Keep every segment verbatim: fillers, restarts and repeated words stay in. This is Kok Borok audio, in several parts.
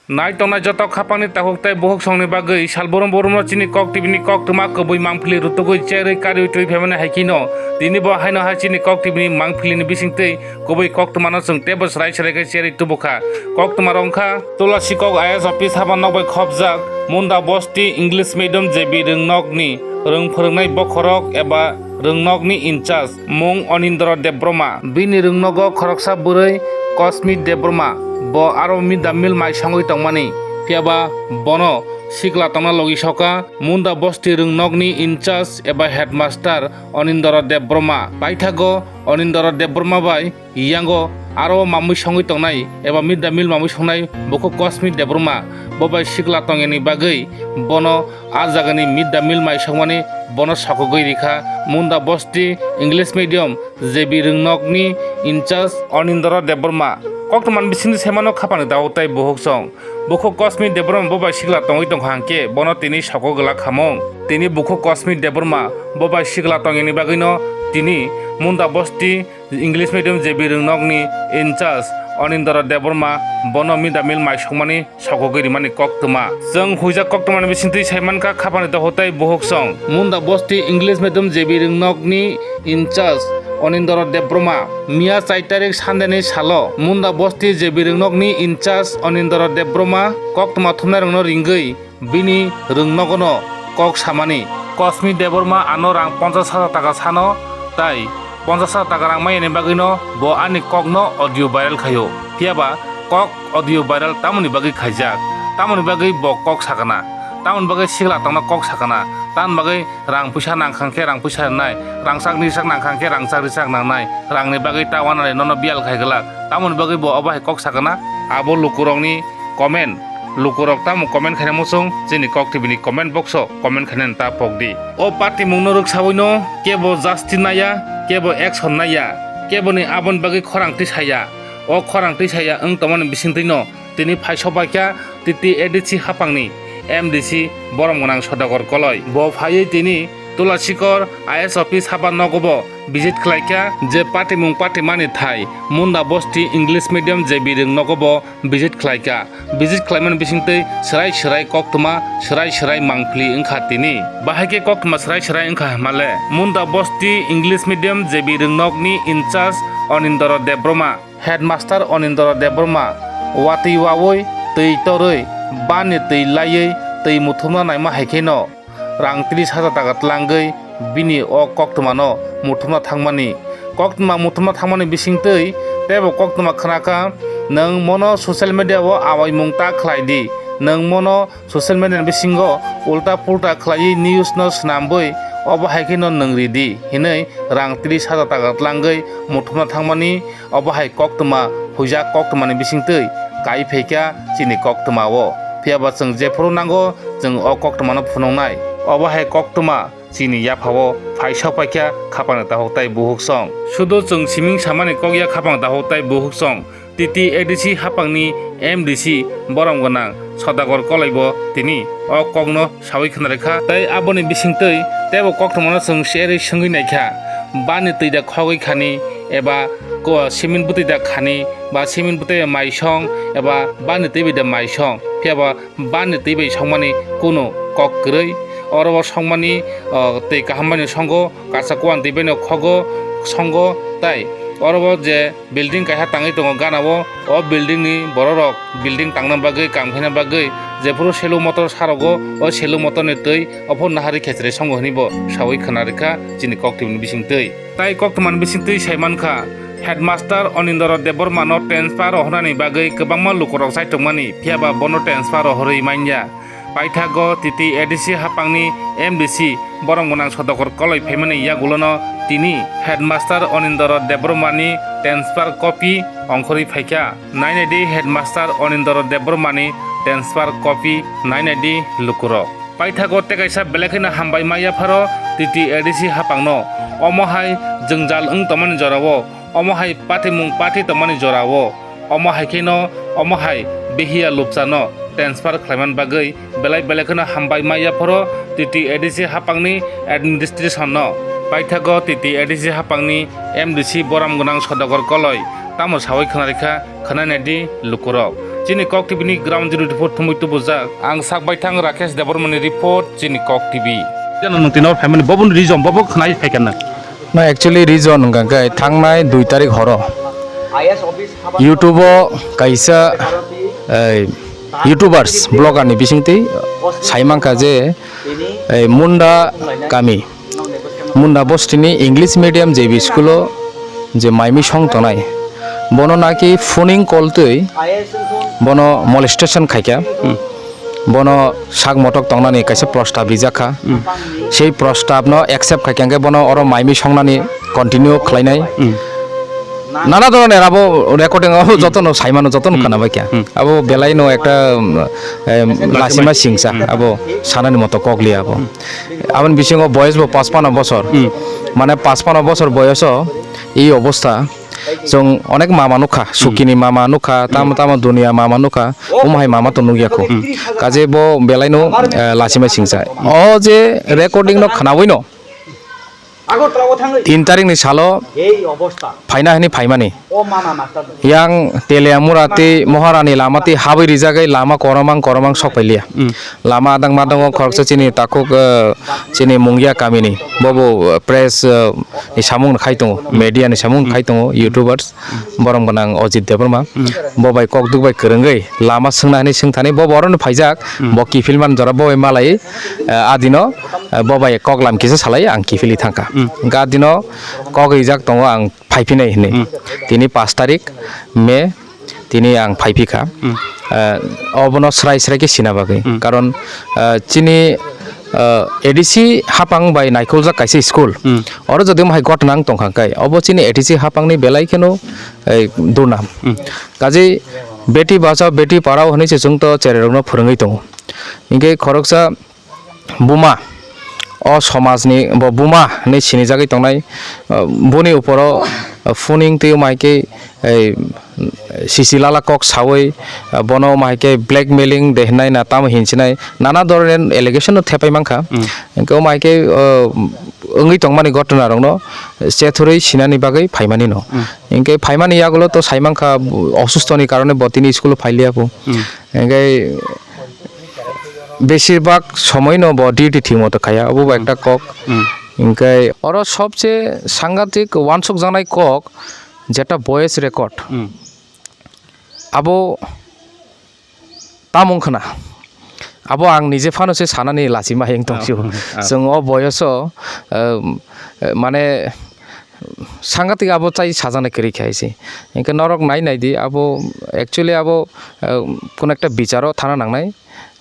Nai tongnai joto khapangni takhuk tei bukhuk songni bagwi sal burum burumno chini Kok T V ni koktwma kwbwi mangpili rutugwi cherwi karwi twi phaimani hai kheno tini bo haino hai chini Kok T V ni mangpilini bisingtwi kwbwi koktwmano chwng teibo srai srai khe cherwi tubukha. Koktwma rok wngkha Tulasikok I A S office haba nok bai khopjak Munda Bosti English Medium J B Rwngnokni rwng phwrwngnai bokhorok eba rwngnokni in charge mung Onindra Debbarma. Bini rwngnogo khoroksa bwrwi Kosmi Debbarma, bo aro mid day meal mai songwi tongmani, phiyaba bono sikla tongna logi soka Munda Bosti rwngnokni in charge eba headmaster Onindra Debbarma. Paithago Onindra Debbarma bai yango aro mamwi songwi tongnai eba mid day meal mamwi songnai bukhuk Kosmi Debbarma, bo bai sikla tongyani bagwi bono a jagani mid day meal mai songmani bono sokogwi rikha Munda Bosti English Medium J B Rwngnokni in charge Onindra Debbarma. Koktwmani bisingtwi saimano khapangni takhuk tei bukhuk song. Bukhuk Kosmi Debbarma bo bai sikla tongwi tongkha hwnkhe bono tini soko glak khamung. Tini bukhuk Kosmi Debbarma bo bai sikla tongyani bagwino tini Munda Bosti English Medium J B Rwngnokni in charge Onindra Debbarma bono mid day meal mai songmani sokogwi rimani koktwma. Chwng huijak koktwmani bisingtwi saimankha khapangni takhuk tei bukhuk song. Munda Bosti English Medium J B Rwngnokni in charge Onindra Debbarma. Miya char tarik Sunday ni salo Munda Bosti J B Rwngnokni in charge Onindra Debbarma koktwma thumnairokno ringwi bini rwngnogono kok samani. Kosmi Debbarma ano rang ponchash hajar taka sano, tai ponchash hajar taka rang mayani bagwino bo ani kokno audio viral khaio. Phiyaba kok audio viral tamoni bagwi khaijak, tamoni bagwi bo kok sakana, tamoni bagwi sikla tongna kok sakana, tamoni bagwi rang puisa nangkha khe rang puisa rwnai, rangchak risak nangkha khe rangchak risak nangnai, rangni bagwi ta wanale nono biyal khai glak, tamoni bagwi bo obo hai kok sakana. Abo lukurokni comment. Lukurok tamo comment khaina muchung, chini Kok T V ni comment box o comment khainani ta pokdi. O patimungno rwksawino kebo justice naiya, kebo action naiya, keboni aboni bagwi khorang twi saya. O khorang twi saya wng tongmani bisingtwino tini phai sokbaikha T T A D C hapangni M D C borom gwnang Sodagar Koloi. Bo phaiwi tini Tulasikok I A S office haba nogobo visit khlaikha, je patimung patimani thai Munda Bosti English Medium J B Rwngnogobo visit khlaikha. Visit khlaimani bisingtwi swrai swrai koktwma, swrai swrai mangpili wngkha tini. Bahai khe koktwma swrai swrai wngkha hwnmale, Munda Bosti English Medium J B Rwngnokni in charge Onindra Debbarma, headmaster Onindra Debbarma watwi wawi twi torwi bani twi laiwi twi muthumna naima hai kheno rang tris hajar taka tlangwi bini o koktwmano muthumna thangmani. Koktwma muthumna thangmani bisingtwi teibo koktwma khnakha, nwng mono social media o awaimung ta khlai di, nwng mono social media ni bisingo ulta pulta khlaiwi news no swnambwi obo hai kheno nwng ridi hinwi rang tris hajar taka tlangwi muthumna thangmani. Obo hai koktwma huijak koktwmani bisingtwi kai phaikha chini koktwma o. Phiyaba chwng jephuru nango chwng o koktwmano phunuknai. Obo hai koktwma chini yaphao phai sokpaikha khapang dakhuk tai bukhuk song. Sudo chwng siming samani kok ya khapang dakhuk tai bukhuk song. T T A D C hapangni M D C borom gwnang Sodagar Kolaibo tini o kokno sawi khna rwkha. Tei aboni bisingtwi teibo koktwmano chwng serwi swngwi naikha, bani twi da khogwi khani eba ko-, cement bwtwi da khani ba cement bwtwi bai mai song eba bani twi bai da mai song, phiyaba bani twi bai songmani kunu kok kwrwi. Oro o songmani, o, twi kaham bai no songo, kaisa kuwan twi bai no khogo, songo, tai oro o je building kaisa tangwi tongo gana o, o building ni borok rok building tangna bagwi, kam khaina bagwi jephuru selu motor sarogo, o selu motor ni twi ophuru naharwi khecherwi songo hinwi bo sawi khna rwkha chini koktwmani bisingtwi. Tai koktwmani bisingtwi sai mankha, headmaster Onindra Debbarma no transfer rohornani bagwi kwbangma lukurok chaitokmani, phiyaba bono transfer rohorwi manya. Paithago T T A D C hapangni M D C borom gwnang Sodagar Koloi phaimani yagulono tini headmaster Onindra Debbarmani transfer copy ongkhorwi phaikha. Nainai di headmaster Onindra Debbarmani transfer copy nainai di lukurok. Paithago tei kaisa belai kheno hambai ma yapharo T T A D C hapangno. Omo hai jwngjal wng tongmani jorao, omo hai patimung pati tongmani jorao, omo hai kheno omo hai bihiya lupchano transfer khlaimani bagwi belai belai kheno hambai ma yapharo T T A D C hapangni administration no. Paithago T T A D C hapangni M D C borom gwnang Sodagar Koloi tamo sawi khna rikha, khna nai di lukurok. Chini Kok T V ni ground zero report thumui tubujak. Ang sak baithang Rakesh Debbarma ni report, chini Kok T V. Jano nwng tino phaimani bobo ni reason, bobo khwnai phaikha na. No, actually reason hwnkha khe thangnai dui tarik horo YouTube o kaisa, eh, YouTubers, blogger ni bisingtwi saimankha je, eh, Munda kami, Munda bostini English medium J B school o je maimi song tongnai, bono naki phoning call twi bono molestation khaikha. Hmm. Bono sak motok tongnani kaisa prostab rijak kha. Hmm. Sei prostab no accept khaikha hwnkhe bono oro maimi songnani continue khlainai. Hmm. Nana dhoroner abo recording abo jotono saimano, jotono khwnabaikha. Hmm. Abo belaino ekta, um, em, lasima singsa, abo sanani moto kok liya abo. Hmm. Aboni bisingo boyes bo paspano bosor. Hmm. Mane paspano bosor boyoso ei obostha. Chwng onek mama nukha, hmm, Sukini mama nukha, tamo, hmm, tamo dunia mama nukha, omo hai mama to nukya kho. Hmm. Kaje bo belaino, eh, lasima singsa. O je recording no khwnawino, Agartala o thangwi tin tarik ni salo ei obostha phaina hini phaimani. O mama master. Yang Teliamura tei Moharani lama tei habwi rijagwi lama koromang koromang sok pailiya. Hmm. Lama adang madango khoroksa chini takhuk, eh, chini Mungia kamini. Bobo, eh, press, eh, ni samung khai tongo, hmm, media ni samung, hmm, khai tongo, hmm, YouTubers. Hmm. Borom gwnang Ojit Debbarma. Hmm. Bo bai kok duk bai kwrwngwi lama swngna hwnwi swngthani. Bo borokno phaijak, hmm, bo kiphil man jora bo bai malai, eh, adino, eh, bo bai kok lam kisa salai ang kiphilwi thangkha. Hmm. Hwnkhe adino kok rijak tongo ang phaiphinai hwnwi. Hmm. Tini pash tarik May, tini ang phaiphikha. Hmm. Eh, obono srai srai khe sina bagwi. Hmm. Karon, eh, chini, eh, A D C hapang bai naikhuljak kaisa school. Hmm. Oro jodi omo hai ghotona wng tongkha khe, obo chini A D C hapangni belai kheno, eh, durnam. Hmm. Kaje beti bachao, beti parao hwnwi se chwng to cherai rokno phwrwngwi tongo. Hinkhe khoroksa buma, o somajni bo buma hinwi sinijagwi tongnai, uh, boni uporo, uh, phoning twi mai khe, ei, sisi lala kok sawi, uh, bono mai khe blackmailing de hinai na tamo hinsinai nana dhoroner allegation no thepai mankha. Mm. Hinkhe o mai khe, uh, wngwi tongmani ghotona rokno chethurwi sinani bagwi phaimani no. Mm. Hinkhe phaimani yagulo to saimankha, osustho ni karone bo tini school o phailiya bo. Mm. Hinkhe besir bak somoi no bo duty thik moto khaya, obo bo, hmm, ekta kok. Hmm. Hinkhe oro sobse sangatik wansuk jaknai kok, jeta voice record. Hmm. Abo tamung khna. Abo ang nije phano se sanani lachima heng tongsiyo. Oh, hmm, ah. Chwng o boyoso, um, mane, sangatik abo chai sajana kwrwi khe hai se. Hinkhe norok nai nai di, abo actually abo, eh, kono ekta bicharo thana nangnai.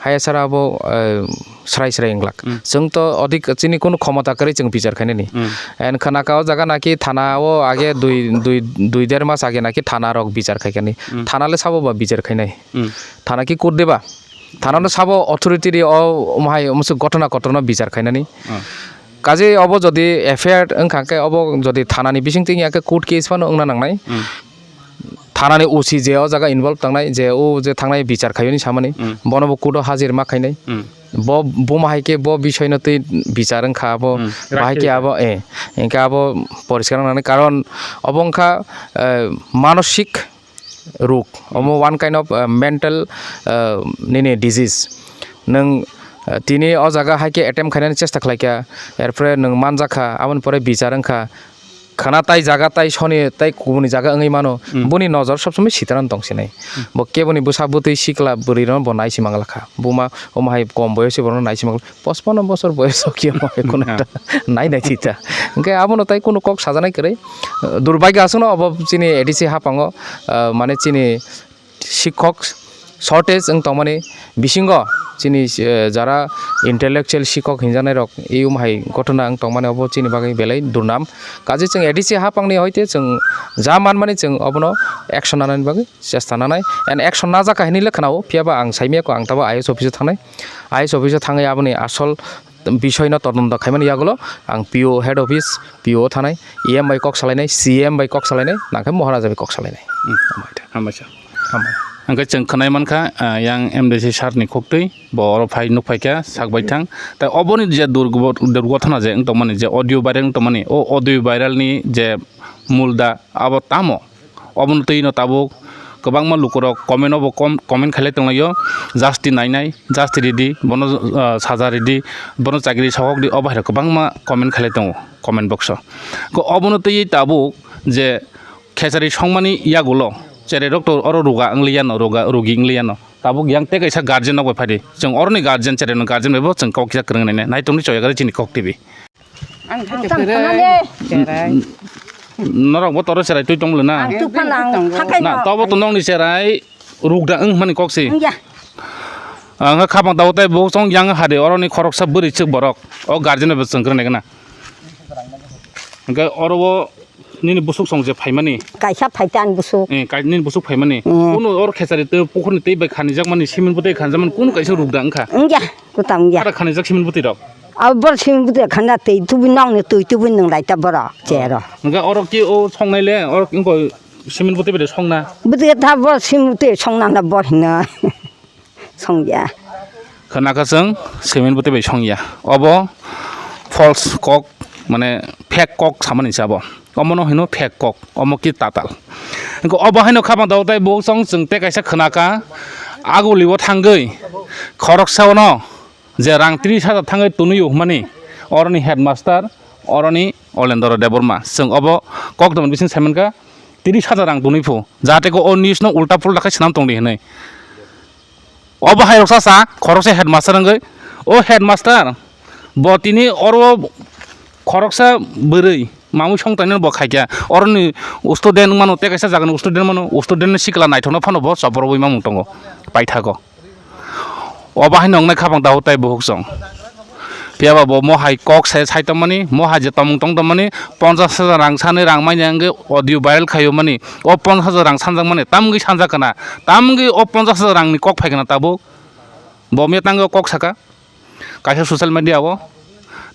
Haya sara abo, eh, srai srai wnglak. Mm. Chwng to odik chini kono khomota kwrwi chwng bichar khainani. Mm. And khana ka o jaga naki thana o age dui, dui, dui der mas age naki thana rok bichar khaikani. Mm. Thana le sabo ba bichar khainai. Mm. Thana ki court deba? Thana no sabo authority ri o, omo hai omo se ghotona kotor no bichar khainani. Mm. Kaje obo jodi F I R wngkha khe, obo jodi thanani bisingtwi wngya khe, court case phano wngna nangnai. Hmm. Thanani O C je o jaga involve tangnai, je o je thangnai bichar khaiyoni samani, hmm, bono bo court o hajir ma khainai. Hmm. Bo buma hai khe bo bisoy no twi bichar wngkha abo, hmm, bahai khe abo, eh, hinkhe abo poriskar wngnani, karon obo wngkha, eh, manosik ruk, omo one kind of, uh, mental, uh, nini disease. Nwng, uh, tini o jaga hai khe attempt khainani chesta khlaikha, erpore nwng manjakha, aboni pore bichar wngkha, khana tai jaga tai soni tai kubuni jaga wngwi mano, hmm, boni nojor sob somoi sitaran tongsinai. Hmm. Bo keboni bwsa bwtwi sikla bwrwi rokno bo naisi manglakha, buma omo hai kom boyosi borokno naisi manglakha. Pochpanno bosor boyos o khe omo hai kono ekta nai nai thita. Hwnkhe abono tai kono kok sajaknai kwrwi. Durbagyo aswkno obo chini A D C haphango, ah, mane chini sikhok shortage wng tongmani bisingo chini, eh, jara intellectual sikhok hinjaknai rok, ei omo hai ghotona wng tongmani obo chini bagwi belai durnam. Kaje chwng A D C haphangni hoite chwng ja manmani chwng obono action nanani bagwi chesta nanai. And action najak kha hinwi le khwnao, phiyaba ang saimaya kho, ang tabo I S office o thangnai. I S office o thangwi aboni asol bisoi no todonto khaimani yagulo ang P O head office, P O o thanai, E M bai kok salainai, C M bai kok salainai, nangkhe Maharaja bai kok salainai. Hmm. Hambai da. Hambai sir. Hambai. Hwnkhe chwng khwnai mankha, ah, yang M D C sir ni khuktwi, bo oro phai nuk phaikha, sak bai thang. Tai oboni je durgo-, durgothona je wng tongmani, je audio viral wng tongmani, o audio viral ni je mulda abo tamo? Obono twi no tabuk kwbangma lukurok comment o bo com-, comment khailai tonglaio, "Justice nainai, justice ridi, bono, ah, saja ridi, bono chakri sahok di," o bahai rok kwbangma comment khailai tongo comment box o. Ko obono twiwi tabuk je khechari songmani yagulo cherai rok to oro ruga wngliya no, ruga, rugi wngliya no. Tabuk yang tei kaisa guardian nok bai phai di. Chwng oroni guardian, cherai no guardian bai bo chwng kok kisa kwrwng nai nai. Nai tongdi Choya Gari chini Kok T V. Ang thang thang thang thang thang thang. Cherai. Norok bo toro cherai twi tong le na. Ang tupha lang, thakai na, no. Tobo to nokni cherai rukda wng mani kok si. Ang ya. Ang kha khapang tabo tei bo chong yang hade oroni khoroksa bwrwi chwk borok. O guardian bai bo chwng kwrwng nai gana. Hwnkhe oro o nini busuk song je phaimani. Kaisa phaita ani busuk. Eh, kai-, nini busuk phaimani. Mm. Kuno or khechari tei pukhurni tei bai khanijakmani, cement bo tei khanijakmani, kuno kaisa rukda wngkha. Wngya, kutam wngya. Ara khanijak cement bwtwi rok. Abo bor cement bwtwi khana tei tubu nokni twi tubu nwng laita borok chero. Hwnkhe oro ki o songnai le, oro wngkha cement bwtwi bai songna. Bwtwi ta bor cement bwtwi songna na bor hino. Songya. Khwnakha chwng cement bwtwi bai songya. Obo false kok, mane fake kok samani se abo. Omono hino fake kok, omo ki tatal. Hwnkhe obo haino khapang tabo tei bo chong chwng tei kaisa khwnakha, aguli o thangwi khoroksa ono je rang tris hajar thangwi tonwi o hwnmani, oroni headmaster, oroni Olendro Debbarma. Chwng obo kok tongmani bising saimankha, tris hajar rang tonwi phu. Jahate ko o news no ulta pulta khe swnam tongdi hwnwi. O bahai rok sa sa, khoroksa headmaster wngwi. O headmaster, bo tini oro khoroksa bwrwi mamui songtainani bo khaikha. Oroni student mano, tei kaisa jagani student mano, student ni sikla naithokno phano bo chopor wi mamung tongo, paithago. O bahai no wngnai khapang dahu tai buhuk song. Phiya ba bo mohai kok sai, sai tongmani, mohai je tongmung tong tongmani, ponchash hajar rang sanwi rang manya wngwi audio viral khaio mani. O ponchash hajar rang sanjak mani, tamgwi sanjak kana, tamgwi o ponchash hajar rangni kok phai kana tabuk. Bo miya tangwi o kok saka, kaisa social media o.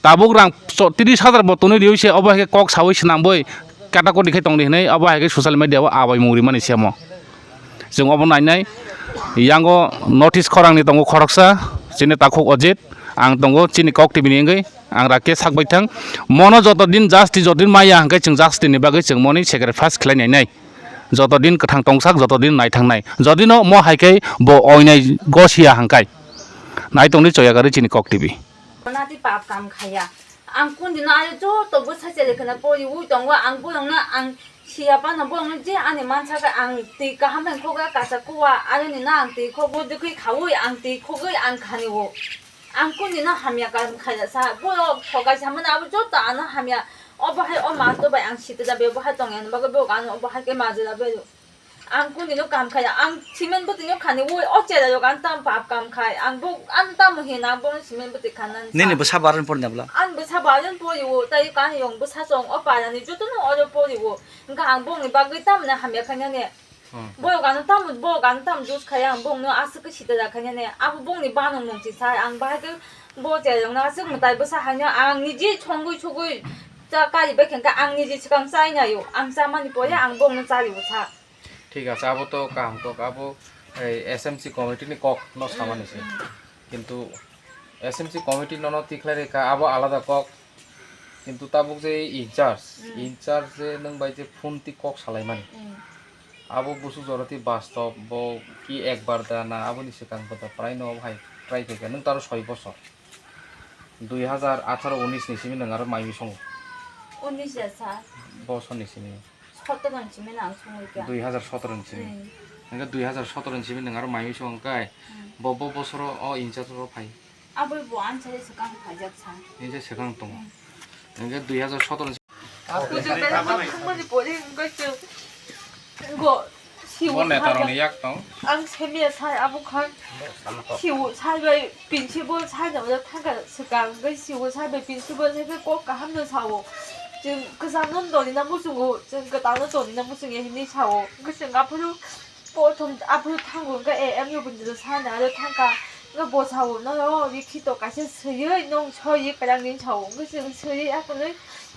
Tabuk rang cho-, tris hajar bo tonwi riwi se, obo hai khe kok sawi swnam boi, kata koti khe tongdi hinwi, obo hai khe social media o abai mung rimani se omo. Chwng obo nainai, yango notice khorangni tongo khoroksa, chini takhuk Ojit, ang tongo chini Kok T V ni wngwi, ang Rakesh Sakbaithang. Mono joto din justice joto din maya hwnkhe chwng justice ni bagwi chwng moni sacrifice khlai nainai. Joto din kwthang tongsak, joto din naithangnai. Jodi no mo hai khe bo oinai gosiya hwnkhe. Nai tongdi Choya Gari chini Kok T V. Nati pap kam khaya. Ang kundino ayo joto bwsa chele khna poriwi tongo, ang borokno ang siya phano borokno je ani mansa khe ang twi kaham bai khogwi kacha kuwa, aroni no ang twi khogwi dwkhwi khaui ang twi khogwi ang khani o. Ang kundino hamya kaam khaijak sa, borok thokai samani abo joto ano hamya, obo hai o masto bai ang sitwja bai, obo hai tongya ni bagwi borok ano obo hai khe majra bai. Ang kundino kaam khai, ang cement bwtwino khani ui, o cherai rok ang tamo pap kaam khai, ang bo, ang tamo hina ang bono cement bwtwi khanani sa. Nini bwsa baron porni abla? Ang bwsa baron pori o, tai kani yong bwsa chong o parani jotono oro pori o. Hwnkha ang bongni bagwi tamni hamya khainani. Hmm. Borok ano tamo, borok ano tamo juice khai, ang bongno aswk khe sita da khainani. Abo bongni banong nung si sai, ang bahai khe bo cherai rokno aswk mwtai bwsa haino ang niji songwi sugwi cha kari bai khe ang niji swkang chai naio. Ang chamani pore ang bongno chari o sa. Thik ache, abo to kaham kok, abo, ei, S M C committee ni kok no samani se. Mm, mm. Kintu S M C committee nono tikhlai rikha, abo alada kok. Kintu tabuk je in charge, mm, in charge je nwng bai je phone twi kok salaimani. Mm. Abo busu jora twi bastob, bo ki ekbar da na, aboni swkang bo da prai no hai try khaikha, nwng taro soi bosor. Dui hazar atharo unis ni simi nwng aro mai misongo. Unis ya, sir. Bosor ni simi. Sotoro ni simi nang songwi kha. Dui hazar sotoro ni simi. Hmm. Hingke dui hazar sotoro ni simi nwng aro mai misong kai. Hmm. Bo, bo bosoro o in charge ro phai. Aboi bo ansari swkang phaijak sa. Inse swkang tongo. Hmm. Hingke dui hazar sotoro ni Kuchuk belai ma thangmani pore wngkha chwng. Go. Bo neta rokni yak tong. Ang semiya sai abo khan. Siwo sai bai principal sai no thangkha swkang, hwnkhe siwo sai bai principal sai khe kok kaham no sao. Chwng kwchangno toni na muchungo, chwng kwtalno toni na muchungo hinwi sao. Hwnkhe chwng aphuru prothom aphuru thango hwnkhe A M ni bwdwjwk sai na aro thangkha. Hwnkhe bo sao, "Nono rikhi to kaisa swiwi nwng soi kwrwngni," sao. Hwnkhe chwng swiwi aphuru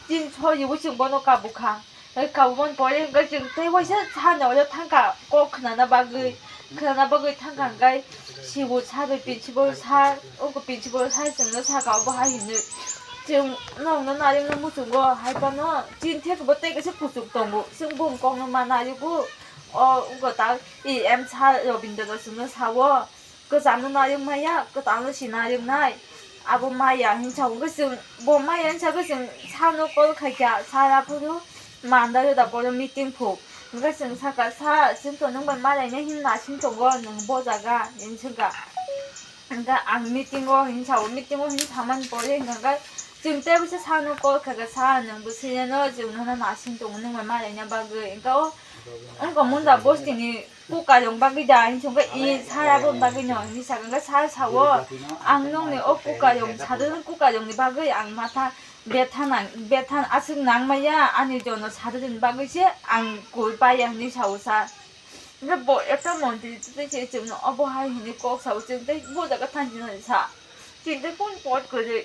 chwng soiwi chwng bono kabukha. Hwnkhe kabumani pore hwnkhe chwng tei waisa sani oro thangkha kok khnana bagwi, khnana bagwi thangkha hwnkhe sibu sar bai principal sar, wngkha principal sar chwngno sakha obo hai hinwi. Chwng nokno narikno muchungo hai phano chini thekbo tei kaisa kuchuk tongo, chwng bumung kokno ma narikgo, O wngkha ta, i em sa Robindra chwngno sao, kwchangno narwk maya, kwtalno si narwknai. Abo maya hinwi sao, hwnkhe chwng bo maya hinwi sao, chwng sano call khaikha, sir aphuru mandai da bono meeting phuk. Hwnkhe chwng sakha, "Sir, chwng to nwng bai malaina hinwi nasing tongo, nwng bo jaga," hinwi swngkha. Hwnkhe ang meeting o hinwi sao, meeting o hinwi samani pore hwnkhe chwng tei bwsa sano call khaikha, "Sir, nwng bwswinano chwng nono nasing tongo, nwng bai malaina bagwi." Hwnkhe o wngkha munda bostini kukarong bagwi da hinwi swngkha, "I sir, aboni bagwino," hinwi sakha. Hwnkhe sir sao, "Ang nokni o kukarong sadokni, kukarongni bagwi ang matha betha nang, betha aswk nangmaya, ani jono sadokni bagwi se ang koi paiya," hinwi sao sir. Hwnkhe bo ekta montri tei se chwngno obo hai hinwi kok sao, chwng tei bo jaga thanchino sa. Chwng tei kung pot kwrwi.